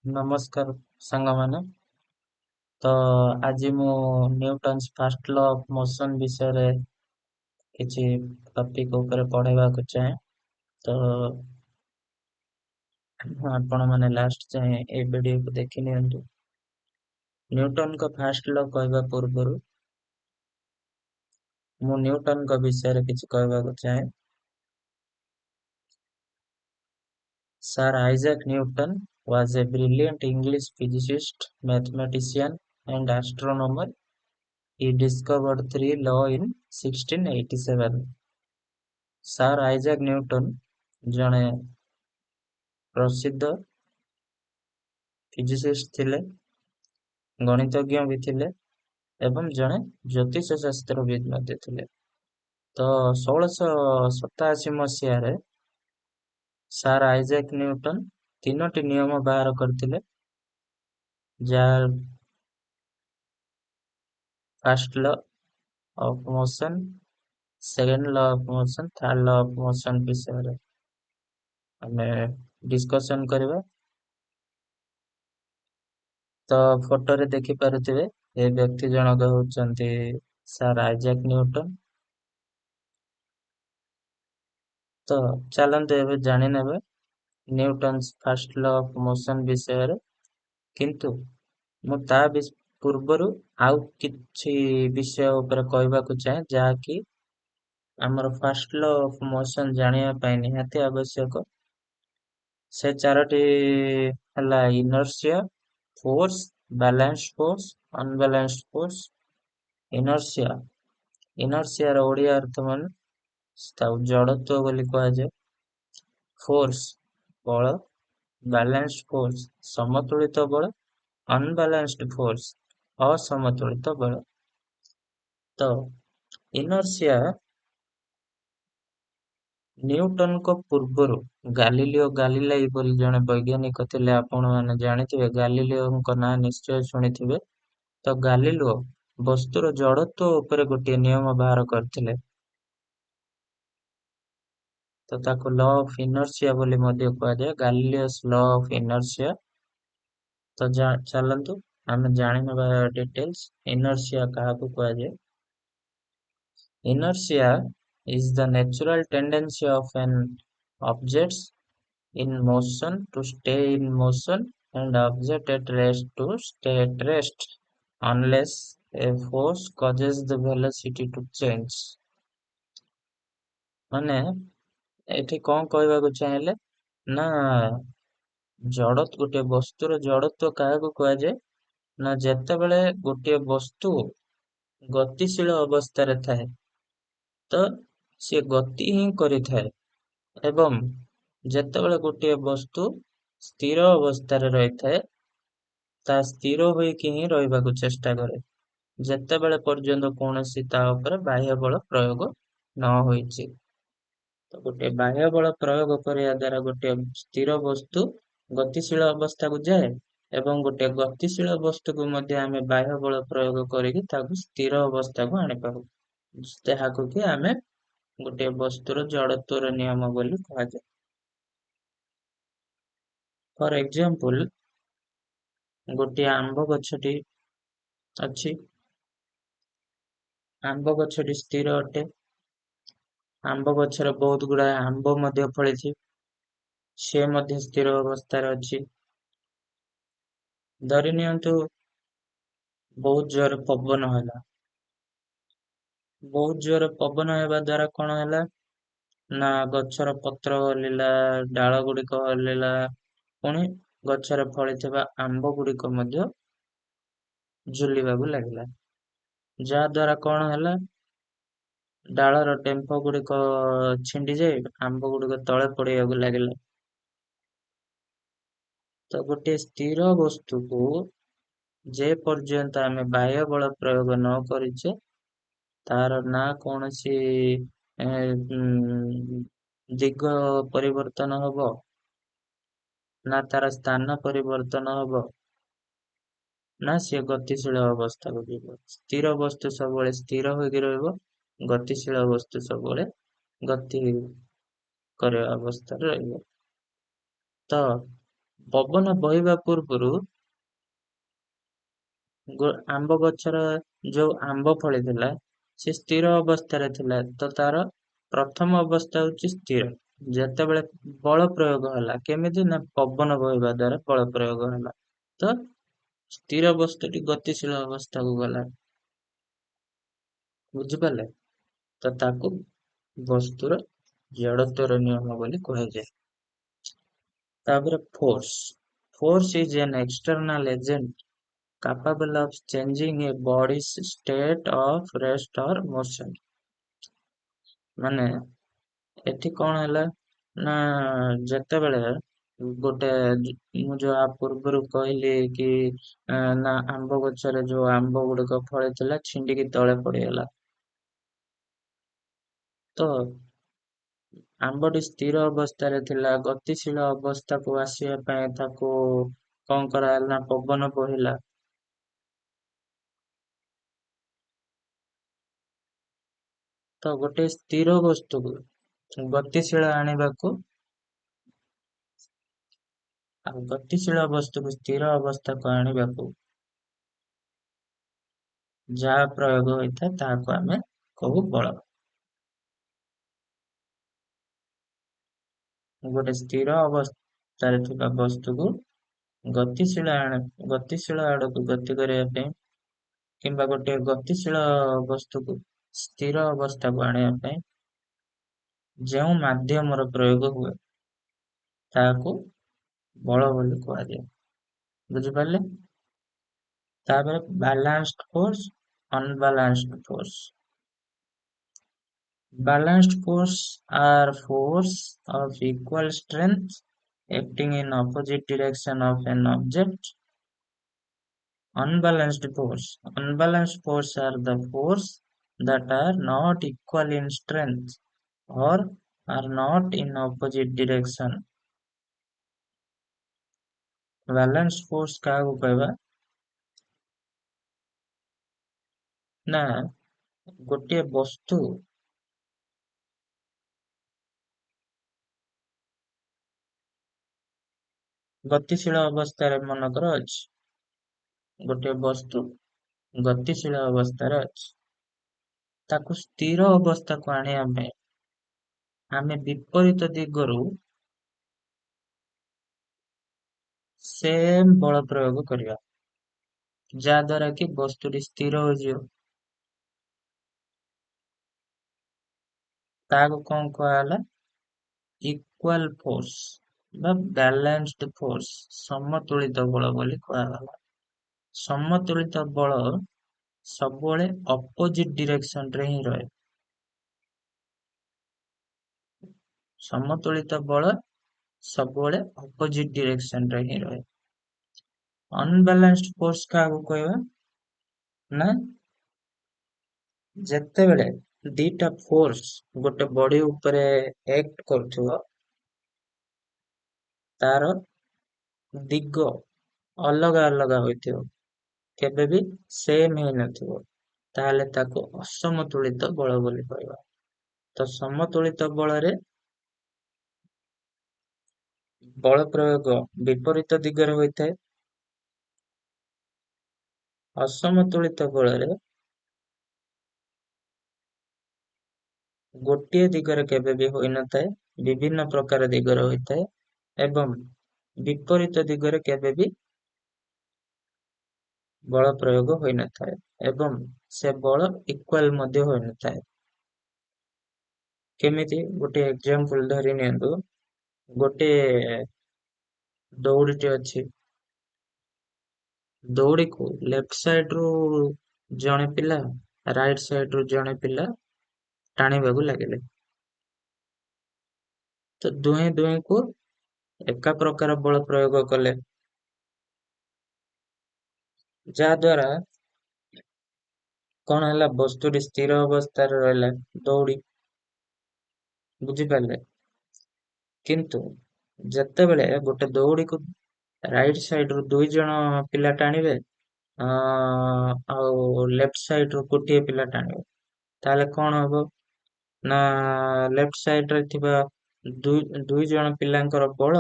ନମସ୍କାର ସାଙ୍ଗମାନେ। ତ ଆଜି ମୁଁ Newton's first law of motion ବିଷୟରେ କିଛି ଟପିକ ଉପରେ ପଢେଇବାକୁ ଚାହେଁ। ତ ଆପଣମାନେ ଲାଷ୍ଟ ଯାଏଁ ଏଇ ଭିଡିଓକୁ ଦେଖି ନିଅନ୍ତୁ। ନ୍ୟୁଟନଙ୍କ ଫାଷ୍ଟ ଲ କହିବା ପୂର୍ବରୁ ମୁଁ ନ୍ୟୁଟନଙ୍କ ବିଷୟରେ କିଛି କହିବାକୁ ଚାହେଁ। Sir Isaac Newton was a brilliant English physicist, mathematician and astronomer. He discovered three law in 1687. Sir Isaac Newton ଜଣେ ପ୍ରସିଦ୍ଧ ଫିଜିସିଷ୍ଟ ଥିଲେ, ଗଣିତଜ୍ଞ ବି ଥିଲେ ଏବଂ ଜଣେ ଜ୍ୟୋତିଷ ଶାସ୍ତ୍ରବିଦ ମଧ୍ୟ ଥିଲେ। ତ 1687 ମସିହାରେ ସାର୍ ଆଇଜାକ୍ ନ୍ୟୁଟନ ତିନୋଟି ନିୟମ ବାହାର କରିଥିଲେ, ଯାହା first law of motion, second law of motion, third law of motion ବିଷୟରେ ଆମେ ଡିସ୍କସନ କରିବା। ତ ଫଟୋରେ ଦେଖିପାରୁଥିବେ ଏ ବ୍ୟକ୍ତି ଜଣକ ହେଉଛନ୍ତି ସାର୍ ଆଇଜାକ୍ ନ୍ୟୁଟନ। ତ ଚାଲନ୍ତୁ ଏବେ ଜାଣିନେବେ Newton's first law of motion ବିଷୟରେ। କିନ୍ତୁ ମୁଁ ତା ପୂର୍ବରୁ ଆଉ କିଛି ବିଷୟ ଉପରେ କହିବାକୁ ଚାହେଁ, ଯାହାକି ଆମର ଫାଷ୍ଟ ଲ ଅଫ ମୋସନ ଜାଣିବା ପାଇଁ ନିହାତି ଆବଶ୍ୟକ। ସେ ଚାରୋଟି ହେଲା inertia, force, balance force, unbalanced force. Inertia, ଇନର୍ସିଆର Odia ଅର୍ଥ ମାନେ ତାକୁ ଜଡ଼ତ୍ୱ ବୋଲି କୁହାଯାଏ। ଫୋର୍ସ ବଳ, ବାଲାନ୍ସ ଫୋର୍ସ ସମତୁଳିତ ବଳ, ଅନବାଲାନ୍ସଡ ଫୋର୍ସ ଅସମତୁଳିତ ବଳ। ତ ଇନର୍ସିଆ ନ୍ୟୁଟନଙ୍କ ପୂର୍ବରୁ ଗାଲିଲିଓ ଗାଲିଲାଇ ବୋଲି ଜଣେ ବୈଜ୍ଞାନିକ ଥିଲେ। ଆପଣମାନେ ଜାଣିଥିବେ, ଗାଲିଲିଓଙ୍କ ନାଁ ନିଶ୍ଚୟ ଶୁଣିଥିବେ। ତ ଗାଲିଲିଓ ବସ୍ତୁର ଜଡ଼ତ୍ୱ ଉପରେ ଗୋଟିଏ ନିୟମ ବାହାର କରିଥିଲେ, ତ ତାକୁ ଲ ଅଫ ଇନର୍ସିଆ ବୋଲି ମଧ୍ୟ କୁହାଯାଏ, ଗାଲିଲିଓସ୍ ଲ ଅଫ ଇନର୍ସିଆ। ତ ଚାଲନ୍ତୁ ଆମେ ଜାଣିନେବା ଡିଟେଲ୍ସ ଇନର୍ସିଆ କାହାକୁ କୁହାଯାଏ। Inertia is the natural tendency of an object in motion to stay in motion and object at rest to stay at rest unless a force causes the velocity to change. ମାନେ ଏଠି କଣ କହିବାକୁ ଚାହିଁଲେ ନା, ଜଡ଼ ଗୋଟିଏ ବସ୍ତୁର ଜଡ଼ତ୍ୱ କାହାକୁ କୁହାଯାଏ ନା, ଯେତେବେଳେ ଗୋଟିଏ ବସ୍ତୁ ଗତିଶୀଳ ଅବସ୍ଥାରେ ଥାଏ ତ ସିଏ ଗତି ହିଁ କରିଥାଏ, ଏବଂ ଯେତେବେଳେ ଗୋଟିଏ ବସ୍ତୁ ସ୍ଥିର ଅବସ୍ଥାରେ ରହିଥାଏ ତା ସ୍ଥିର ହୋଇକି ହିଁ ରହିବାକୁ ଚେଷ୍ଟା କରେ, ଯେତେବେଳେ ପର୍ଯ୍ୟନ୍ତ କୌଣସି ତା ଉପରେ ବାହ୍ୟ ବଳ ପ୍ରୟୋଗ ନ ହୋଇଛି। ତ ଗୋଟିଏ ବାହ୍ୟ ବଳ ପ୍ରୟୋଗ କରିବା ଦ୍ୱାରା ଗୋଟିଏ ସ୍ଥିର ବସ୍ତୁ ଗତିଶୀଳ ଅବସ୍ଥାକୁ ଯାଏ, ଏବଂ ଗୋଟିଏ ଗତିଶୀଳ ବସ୍ତୁକୁ ମଧ୍ୟ ଆମେ ବାହ୍ୟ ବଳ ପ୍ରୟୋଗ କରିକି ତାକୁ ସ୍ଥିର ଅବସ୍ଥାକୁ ଆଣିପାରୁ, ଯାହାକୁ କି ଆମେ ଗୋଟିଏ ବସ୍ତୁର ଜଡ଼ତ୍ୱର ନିୟମ ବୋଲି କୁହାଯାଏ। ଫର ଏକ୍ଜାମ୍ପଲ, ଗୋଟିଏ ଆମ୍ବ ଗଛଟି ଅଛି, ଆମ୍ବ ଗଛଟି ସ୍ଥିର ଅଟେ, ଆମ୍ବ ଗଛରେ ବହୁତ ଗୁଡାଏ ଆମ୍ବ ମଧ୍ୟ ଫଳିଛି, ସେ ମଧ୍ୟ ସ୍ଥିର ଅବସ୍ଥାରେ ଅଛି। ଧରି ନିଅନ୍ତୁ ବହୁତ ଜୋରେ ପବନ ହେଲା, ବହୁତ ଜୋରେ ପବନ ହେବା ଦ୍ୱାରା କଣ ହେଲା ନା, ଗଛର ପତ୍ର ହଲିଲା, ଡାଳ ଗୁଡିକ ହଲିଲା, ପୁଣି ଗଛରେ ଫଳିଥିବା ଆମ୍ବ ଗୁଡିକ ମଧ୍ୟ ଝୁଲିବାକୁ ଲାଗିଲା, ଯାହା ଦ୍ୱାରା କଣ ହେଲା, ଡାଳର ଡେମ୍ଫ ଗୁଡିକ ଛିଣ୍ଡି ଯାଇ ଆମ୍ବ ଗୁଡିକ ତଳେ ପଡିବାକୁ ଲାଗିଲା। ତ ଗୋଟିଏ ସ୍ଥିର ବସ୍ତୁକୁ ଯେ ପର୍ଯ୍ୟନ୍ତ ଆମେ ବାହ୍ୟ ବଳ ପ୍ରୟୋଗ ନ କରିଛେ, ତାର ନା କୌଣସି ଦିଗ ପରିବର୍ତ୍ତନ ହବ, ନା ତାର ସ୍ଥାନ ପରିବର୍ତ୍ତନ ହବ, ନା ସିଏ ଗତିଶୀଳ ଅବସ୍ଥାକୁ ଯିବ। ସ୍ଥିର ବସ୍ତୁ ସବୁବେଳେ ସ୍ଥିର ହୋଇକି ରହିବ, ଗତିଶୀଳ ବସ୍ତୁ ସବୁବେଳେ ଗତି କରିବା ଅବସ୍ଥାରେ ରହିବ। ତ ପବନ ବହିବା ପୂର୍ବରୁ ଆମ୍ବ ଗଛର ଯୋଉ ଆମ୍ବ ଫଳିଥିଲା ସେ ସ୍ଥିର ଅବସ୍ଥାରେ ଥିଲା। ତ ତାର ପ୍ରଥମ ଅବସ୍ଥା ହଉଛି ସ୍ଥିର। ଯେତେବେଳେ ବଳ ପ୍ରୟୋଗ ହେଲା, କେମିତି ନା ପବନ ବହିବା ଦ୍ଵାରା ବଳ ପ୍ରୟୋଗ ହେଲା, ତ ସ୍ଥିର ବସ୍ତୁଟି ଗତିଶୀଳ ଅବସ୍ଥାକୁ ଗଲା। ବୁଝିପାରିଲେ? ତ ତାକୁ ବସ୍ତୁର ଜଡ଼ତ୍ୱର ନିୟମ ବୋଲି କୁହାଯାଏ। ତାପରେ force. Force is an external agent capable of changing a body's state of rest or motion। ମାନେ ଏଠି କଣ ହେଲା ନା, ଯେତେବେଳେ ଗୋଟେ, ମୁଁ ଯୋଉ ଆ ପୂର୍ବରୁ କହିଲି କି ନା ଆମ୍ବ ଗଛରେ ଯୋଉ ଆମ୍ବ ଗୁଡିକ ଫଳିଥିଲା ଛିଣ୍ଡିକି ତଳେ ପଡିଗଲା, ତ ଆମ୍ବଟି ସ୍ଥିର ଅବସ୍ଥାରେ ଥିଲା, ଗତିଶୀଳ ଅବସ୍ଥାକୁ ଆସିବା ପାଇଁ ତାକୁ କଣ କରାହେଲା ନା ପବନ ବହିଲା। ତ ଗୋଟେ ସ୍ଥିର ବସ୍ତୁକୁ ଗତିଶୀଳ ଆଣିବାକୁ ଆଉ ଗତିଶୀଳ ବସ୍ତୁକୁ ସ୍ଥିର ଅବସ୍ଥାକୁ ଆଣିବାକୁ ଯାହା ପ୍ରୟୋଗ ହୋଇଥାଏ ତାହାକୁ ଆମେ କହୁ ବଳ। ଗୋଟେ ସ୍ଥିର ଅବସ୍ଥାରେ ଥିବା ବସ୍ତୁକୁ ଗତିଶୀଳ ଆଡକୁ ଗତି କରିବା ପାଇଁ କିମ୍ବା ଗୋଟେ ଗତିଶୀଳ ବସ୍ତୁକୁ ସ୍ଥିର ଅବସ୍ଥାକୁ ଆଣିବା ପାଇଁ ଯେଉଁ ମାଧ୍ୟମର ପ୍ରୟୋଗ ହୁଏ ତାହାକୁ ବଳ ବୋଲି କୁହାଯାଏ। ବୁଝିପାରିଲେ? ତାପରେ balanced force, unbalanced force. Balanced force are force of equal strength acting in opposite direction of an object. Unbalanced force. Unbalanced force are the force that are not equal in strength or are not in opposite direction. Balanced force କାହାକୁ କହିବା ନା, ଗୋଟିଏ ବସ୍ତୁ ଗତିଶୀଳ ଅବସ୍ଥାରେ ମନେକର ଅଛି, ଗୋଟିଏ ବସ୍ତୁ ଗତିଶୀଳ ଅବସ୍ଥାରେ ଅଛି, ତାକୁ ସ୍ଥିର ଅବସ୍ଥାକୁ ଆଣିବା ପାଇଁ ଆମେ ବିପରୀତ ଦିଗରୁ ସେମ୍ ବଳ ପ୍ରୟୋଗ କରିବା, ଯାହା ଦ୍ୱାରା କି ବସ୍ତୁଟି ସ୍ଥିର ହୋଇଯିବ। ତାହାକୁ କଣ କୁହାଗଲା? ଇକ୍ୱାଲ ଫୋର୍ସ ବା ବାଲାନ୍ସଡ ଫୋର୍ସ, ସମତୁଳିତ ବଳ ବୋଲି କୁହାଗଲା। ସମତୁଳିତ ବଳ ସବୁବେଳେ ଅପୋଜିଟ ଡିରେକ୍ସନରେ ହିଁ ରହେ। ସମତୁଳିତ ବଳ ସବୁବେଳେ ଅପୋଜିଟ ଡିରେକ୍ସନରେ ହିଁ ରହେ। ଅନବାଲାନ୍ସଡ ଫୋର୍ସ କାହାକୁ କହିବା ନା, ଯେତେବେଳେ ଦିଟା ଫୋର୍ସ ଗୋଟେ ବଡି ଉପରେ ଆକ୍ଟ କରୁଥିବ ତାର ଦିଗ ଅଲଗା ଅଲଗା ହୋଇଥିବ, କେବେ ବି ସେମ୍ ହେଇନଥିବ, ତାହେଲେ ତାକୁ ଅସମତୁଳିତ ବଳ ବୋଲି କହିବା। ତ ସମତୁଳିତ ବଳରେ ବଳ ପ୍ରୟୋଗ ବିପରୀତ ଦିଗରେ ହୋଇଥାଏ, ଅସମତୁଳିତ ବଳରେ ଗୋଟିଏ ଦିଗରେ କେବେ ବି ହୋଇନଥାଏ, ବିଭିନ୍ନ ପ୍ରକାର ଦିଗରେ ହୋଇଥାଏ ଏବଂ ବିପରୀତ ଦିଗରେ କେବେ ବି ବଳ ପ୍ରୟୋଗ ହୋଇନଥାଏ ଏବଂ ସେ ବଳ ଇକ୍ୱାଲ ମଧ୍ୟ ହୋଇନଥାଏ। କେମିତି? ଗୋଟେ ଏକ୍ଜାମ୍ପଲ ଧରି ନିଅନ୍ତୁ, ଗୋଟେ ଦଉଡ଼ିଟେ ଅଛି, ଦଉଡ଼ିକୁ ଲେଫ୍ଟ ସାଇଡ ରୁ ଜଣେ ପିଲା, ରାଇଟ ସାଇଡ ରୁ ଜଣେ ପିଲା ଟାଣିବାକୁ ଲାଗିଲେ। ତ ଦୁହେଁ ଦୁହେଁକୁ ଏକା ପ୍ରକାର ବଳ ପ୍ରୟୋଗ କଲେ, ଯାହାଦ୍ୱାରା କଣ ହେଲା, ବସ୍ତୁଟି ସ୍ଥିର ଅବସ୍ଥାରେ ରହିଲା ଦଉଡ଼ି। ବୁଝିପାରିଲେ? କିନ୍ତୁ ଯେତେବେଳେ ଗୋଟେ ଦଉଡ଼ିକୁ ରାଇଟ ସାଇଡ ରୁ ଦୁଇ ଜଣ ପିଲା ଟାଣିବେ ଆଉ ଲେଫ୍ଟ ସାଇଡ ରୁ ଗୋଟିଏ ପିଲା ଟାଣିବେ, ତାହେଲେ କଣ ହବ ନା, ଲେଫ୍ଟ ସାଇଡ ରେ ଥିବା ଦୁଇ ଜଣ ପିଲାଙ୍କର ବଳ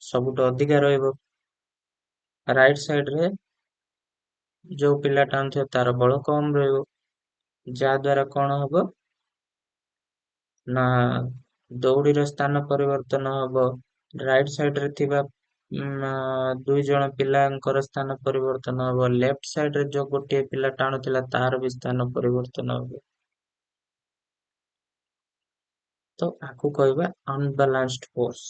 ସବୁଠୁ ଅଧିକା ରହିବ। ରାଇଟ୍ ସାଇଡରେ ଯୋଉ ପିଲା ଟାଣୁଥିବ ତାର ବଳ କମ ରହିବ। ଯାହା ଦ୍ୱାରା କଣ ହବ ନା ଦଉଡ଼ିର ସ୍ଥାନ ପରିବର୍ତ୍ତନ ହବ। ରାଇଟ୍ ସାଇଡରେ ଥିବା ଦୁଇ ଜଣ ପିଲାଙ୍କର ସ୍ଥାନ ପରିବର୍ତ୍ତନ ହବ। ଲେଫ୍ଟ ସାଇଡରେ ଯୋଉ ଗୋଟିଏ ପିଲା ଟାଣୁଥିଲା ତାର ବି ସ୍ଥାନ ପରିବର୍ତ୍ତନ ହବ। ତ ଆକୁ କହିବା ଅନବାଲାନ୍ସଡ ଫୋର୍ସ।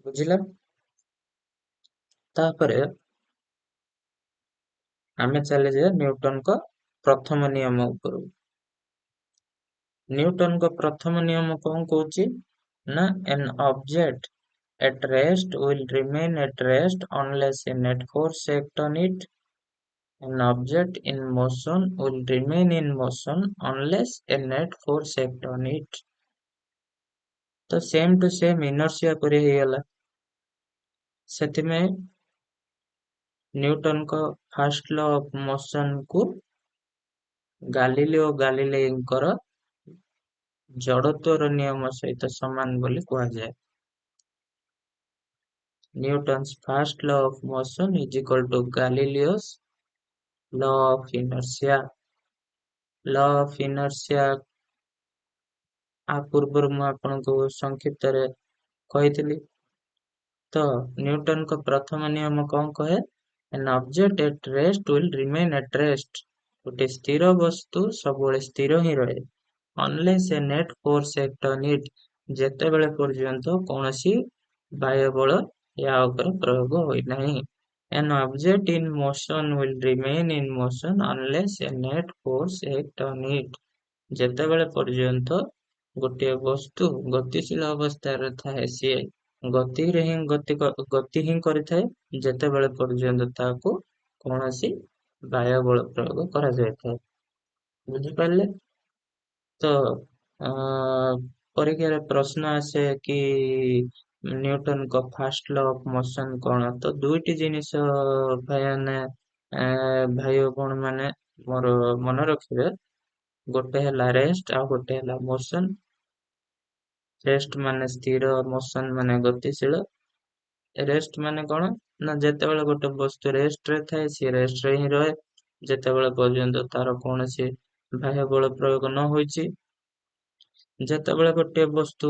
ବୁଝିଲ? ତାପରେ ଆମେ ଚାଲିଯିବା ନ୍ୟୁଟନଙ୍କ ପ୍ରଥମ ନିୟମ ଉପରକୁ। ନ୍ୟୁଟନଙ୍କ ପ୍ରଥମ ନିୟମ କଣ କହୁଛି ନା an object at rest will remain at rest unless a net force act on it. An object in motion will remain in motion unless a net force act on it. ତ ସେମ୍ ଟୁ ସେମ୍ ଇନର୍ସିଆ ପରି ହେଇଗଲା। ସେଥିପାଇଁ ନ୍ୟୁଟନଙ୍କ first law of motion କୁ Galileo ଗାଲିଲେଇଙ୍କର ଜଡ଼ତ୍ୱର ନିୟମ ସହିତ ସମାନ ବୋଲି କୁହାଯାଏ। Newton's first law of motion is equal to Galileo's law of inertia. Law of inertia ଆ ପୂର୍ବରୁ ମୁଁ ଆପଣଙ୍କୁ ସଂକ୍ଷିପ୍ତରେ କହିଥିଲି। ତ ନ୍ୟୁଟନଙ୍କ ପ୍ରଥମ ନିୟମ କଣ କହେ? An object at rest will remain at rest. ଗୋଟେ ସ୍ଥିର ବସ୍ତୁ ସବୁବେଳେ ସ୍ଥିର ହିଁ ରହେ, unless a net force act on it, ଯେତେବେଳେ ପର୍ଯ୍ୟନ୍ତ କୌଣସି ବାହ୍ୟ ବଳ ଏହା ଉପରେ ପ୍ରୟୋଗ ହୋଇନାହିଁ। An object in motion will remain in motion unless a net force act on it. ଯେତେବେଳେ ପର୍ଯ୍ୟନ୍ତ ଗୋଟିଏ ବସ୍ତୁ ଗତିଶୀଳ ଅବସ୍ଥାରେ ଥାଏ, ସିଏ ଗତିରେ ହିଁ ଗତି ହିଁ କରିଥାଏ, ଯେତେବେଳେ ପର୍ଯ୍ୟନ୍ତ ତାକୁ କୌଣସି ବାହ୍ୟ ବଳ ପ୍ରୟୋଗ କରାଯାଇଥାଏ। ବୁଝିପାରିଲେ ତ? ପରୀକ୍ଷାରେ ପ୍ରଶ୍ନ ଆସେ କି ନ୍ୟୁଟନଙ୍କ ଫାର୍ଷ୍ଟ ଲ ଅଫ ମୋସନ କଣ? ତ ଦୁଇଟି ଜିନିଷ ଭାଇମାନେ, ଭାଇ ଓ ଭଉଣୀ ମାନେ ମୋର ମନେ ରଖିବେ। ଗୋଟେ ହେଲା ରେଷ୍ଟ, ଆଉ ଗୋଟେ ହେଲା ମୋସନ। ରେଷ୍ଟ ମାନେ ସ୍ଥିର, ମୋସନ ମାନେ ଗତିଶୀଳ। ରେଷ୍ଟ ମାନେ କଣ ନା ଯେତେବେଳେ ଗୋଟେ ବସ୍ତୁ ରେଷ୍ଟରେ ଥାଏ, ସିଏ ରେଷ୍ଟରେ ହିଁ ରହେ, ଯେତେବେଳେ ପର୍ଯ୍ୟନ୍ତ ତାର କୌଣସି ବାହ୍ୟ ବଳ ପ୍ରୟୋଗ ନ ହୋଇଛି। ଯେତେବେଳେ ଗୋଟିଏ ବସ୍ତୁ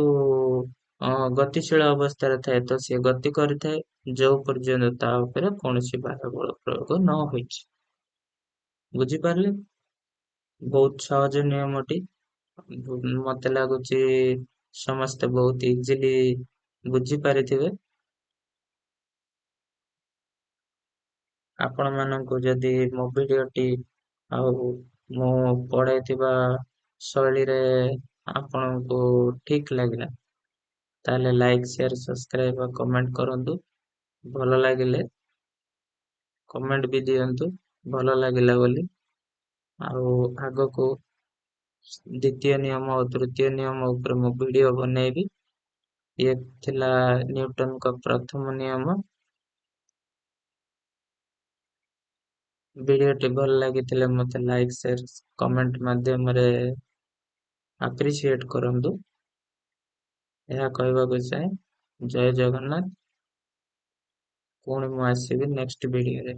ଗତିଶୀଳ ଅବସ୍ଥାରେ ଥାଏ, ତ ସିଏ ଗତି କରିଥାଏ, ଯୋଉ ପର୍ଯ୍ୟନ୍ତ ତା ଉପରେ କୌଣସି ବାହ୍ୟ ବଳ ପ୍ରୟୋଗ ନ ହୋଇଛି। ବୁଝିପାରିଲେ? ବହୁତ ସହଜ ନିୟମଟି। ମତେ ଲାଗୁଛି ସମସ୍ତେ ବହୁତ ଇଜିଲି ବୁଝିପାରିଥିବେ। ଆପଣମାନଙ୍କୁ ଯଦି ମୋ ଭିଡ଼ିଓଟି ଆଉ ମୁଁ ପଢ଼ାଇଥିବା ଶୈଳୀରେ ଆପଣଙ୍କୁ ଠିକ୍ ଲାଗିଲା, ତାହେଲେ ଲାଇକ୍, ସେୟାର, ସବସ୍କ୍ରାଇବ ଆଉ କମେଣ୍ଟ କରନ୍ତୁ। ଭଲ ଲାଗିଲେ କମେଣ୍ଟ ବି ଦିଅନ୍ତୁ ଭଲ ଲାଗିଲା ବୋଲି। ଆଉ ଆଗକୁ ଦ୍ୱିତୀୟ ନିୟମ ଓ ତୃତୀୟ ନିୟମ ଉପରେ ମୁଁ ଭିଡ଼ିଓ ବନେଇବି। ଇଏ ଥିଲା ନ୍ୟୁଟନଙ୍କ ପ୍ରଥମ ନିୟମ। ଭିଡ଼ିଓଟି ଭଲ ଲାଗିଥିଲେ ମୋତେ ଲାଇକ୍, ସେୟାର, କମେଣ୍ଟ ମାଧ୍ୟମରେ ଆପ୍ରିସିଏଟ୍ କରନ୍ତୁ, ଏହା କହିବାକୁ ଚାହେଁ। ଜୟ ଜଗନ୍ନାଥ। ପୁଣି ମୁଁ ଆସିବି ନେକ୍ସଟ ଭିଡ଼ିଓରେ।